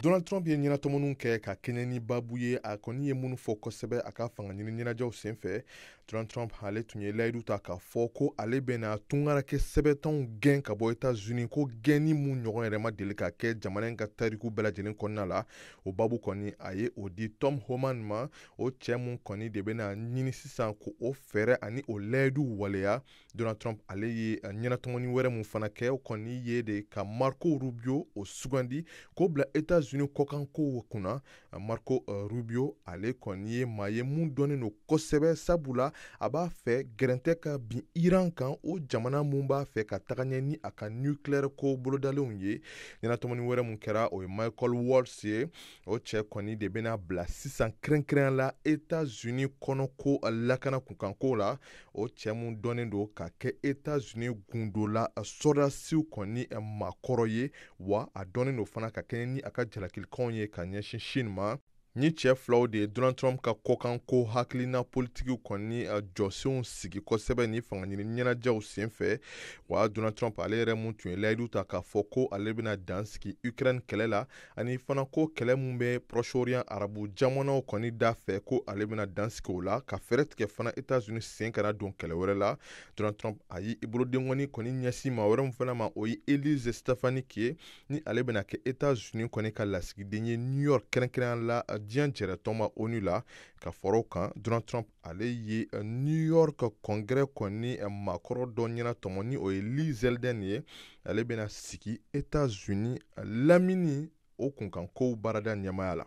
Donald Trump ye ɲɛnatɔmɔniw kɛ ka kɛɲɛ ni babu ye, a kɔni ye minnu fɔ kosɛbɛ a ka fanga ɲini ɲɛnajɛw senfɛ. Donald Trump ale tun ye layidu ta k'a fɔ ko ale bɛna tungarakɛ sɛbɛntanw gɛn ka bɔ Etats-Unis, ko gɛnni mun ɲɔgɔn yɛrɛ ma deli ka kɛ jamana in ka tariku bɛɛ lajɛlen kɔnɔna la. O babu kɔni, a ye o di Tom Homan ma, o cɛ mun kɔni de bɛna ɲini sisan ko o fɛɛrɛ ani o layidu waleya. Donald Trump ale ye ɲɛnatɔmɔni wɛrɛ mun fana kɛ, o kɔni ye de ka Marco Rubio o sugandi k'o bila Etats-Unis kɔkankow kunna. Marco Rubio ale kɔni ye maa ye mun dɔnnen don kosɛbɛ, sabula a b'a fɛ gɛrɛntɛ ka bin Iran kan, o jamana mun b'a fɛ ka taga ɲɛ ni a ka nucléaire ko bolodalenw ye. Ɲɛnatɔmɔni wɛrɛ mun kɛra, o ye Michael Waltz ye. O cɛ kɔni de bɛna bila sisan kɛrɛnkɛrɛnya la Etats-Unis kɔnɔ ko lakana kunkanko la. O cɛ mun dɔnnen don ka kɛ Etats-Unis gundola sɔrɔdasiw kɔni maakɔrɔ ye, wa a dɔnnen don fana ka kɛɲɛ ni a ka jalakilikanw ye ka ɲɛsin Chine ma. Ni cɛ filaw de ye Donald Trump ka kɔkanko hakilina politikiw kɔni jɔsenw sigi kosɛbɛ ni fangaɲini ɲɛnajɛw senfɛ. Wa Donald Trump ale yɛrɛ mun tun ye layidu ta k'a fɔ ko ale bɛna dan sigi Ukraine kɛlɛ la, ani fana ko kɛlɛ mun bɛ Proche-Orient arabu jamanaw kɔni da fɛ, ko ale bɛna dan sigi o la, ka fɛɛrɛ tigɛ fana Etats-Unis sen kana don kɛlɛ wɛrɛ la. Donald Trump a y'i bolodenkɔni kɔni ɲɛsin maa wɛrɛ min fana ma, o ye Elise Stefanik ye, ni ale bɛna kɛ Etats-Unis kɔni ka lasigiden ye New York, kɛrɛnkɛrɛnya la diɲɛ jɛrɛtɔnba ONU la. Ka fara o kan, Donald Trump ale ye New York Congrès kɔni maakɔrɔ dɔ ɲɛna tɔmɔ, ni o ye Lee Zeldin ye. Ale bɛna sigi Etats-Unis lamini o kunkankow baarada ɲɛmaaya la.